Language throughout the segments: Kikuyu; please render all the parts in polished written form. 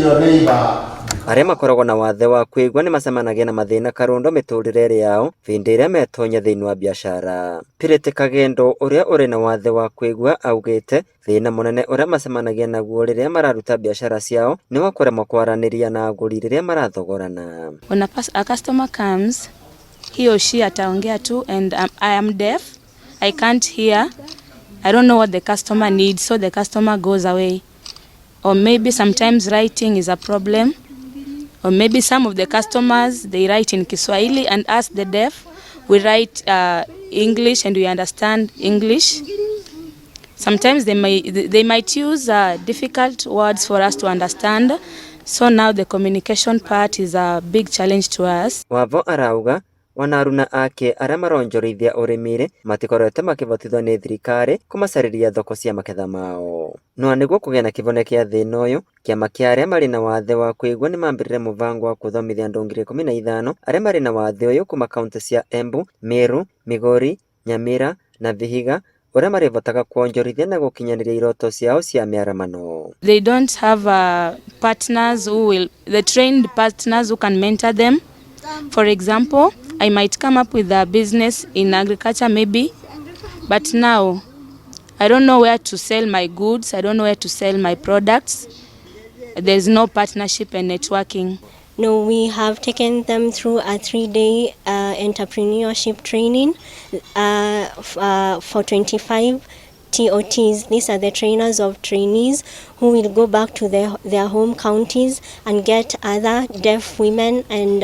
Your neighbor. Arĩa makoragwo na wathe wa kwĩigua nĩmacemanagia na mathĩna karũndo mĩtũrĩre-inĩ yao hĩndĩ ĩrĩa metonya thĩinĩ wa biacara. Purity Kagendo ũrĩa ũrĩ na wathe wa kwĩigua augĩte thĩna mũnene ũrĩa macemanagia naguo rĩrĩa mararuta biacara ciao nĩ wa kũremwo kwaranĩria na agũri rĩrĩa marathogorana. When a customer comes, he or she ataongea tu and I am deaf, I can't hear, I don't know what the customer needs, so the customer goes away. Or maybe sometimes writing is a problem, or maybe some of the customers, they write in Kiswahili and us the deaf, we write English and we understand English. Sometimes they might use difficult words for us to understand. So now the communication part is a big challenge to us. Wavo arauga ona aruna ake arĩa maronjorithia ũrĩmi-rĩ matikoretwo makĩbotithio nĩ thirikari kũmacarĩria thoko cia maketha mao. No nĩguo kũgĩa na kĩhonia kĩa thĩna ũyũ, kĩama kĩa arĩa marĩ na wathe wa kwĩigua nĩmambĩrĩirie mũbango wa gũthomithia andũ 15,000 arĩa marĩ na wathe ũyũ kuma kaunti cia Embu, Meru, Migori, Nyamira na Vihiga ũrĩa marĩbotaga kuonjorithia na gũkinyanĩria iroto ciao cia mĩaramano. They don't have partners who will, the trained partners who can mentor them. For example, I might come up with a business in agriculture maybe, but now I don't know where to sell my goods, I don't know where to sell my products. There's no partnership and networking. No, we have taken them through a 3-day entrepreneurship training for 25 TOTs. These are the trainers of trainees who will go back to their home counties and get other deaf women and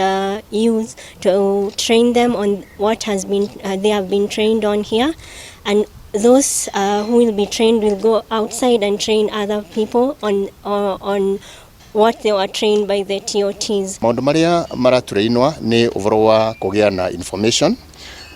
youth to train them on what they have been trained on here. And those who will be trained will go outside and train other people on what they were trained by the TOTs. Maũndũ marĩa maratũreinwa nĩ ũhoro wa kũgĩa na information,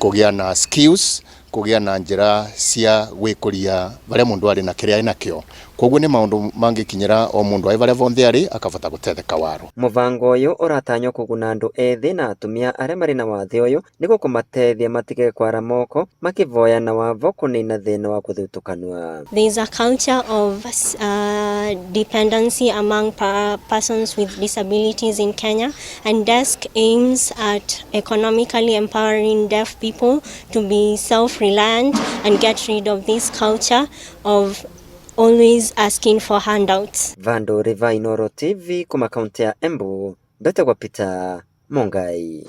kũgĩa na skills, kũgĩa na njĩra cia gwĩkũria barĩa mũndũ arĩ na kĩrĩa enakĩo. Koguo nĩ maũndũ mangĩkinyĩra o mũndũ arĩ barĩa bonthe arĩ akabota gũtetheka waro. Mũbango ũyũ ũratanywo kũguna andũ ethĩ na atumia arĩa marĩ na wathe ũyũ nĩguo kũmateithia matige kwara moko makĩvoya na wavo kũnina thĩna wa gũthutũkanua. There is a culture of dependency among persons with disabilities in Kenya, and DESK aims at economically empowering deaf people to be self-reliant and get rid of this culture of always asking for handouts. Vandu Riva, Inooro TV, kuma kaunti ya Embu, mbetagwo Peter Mungai.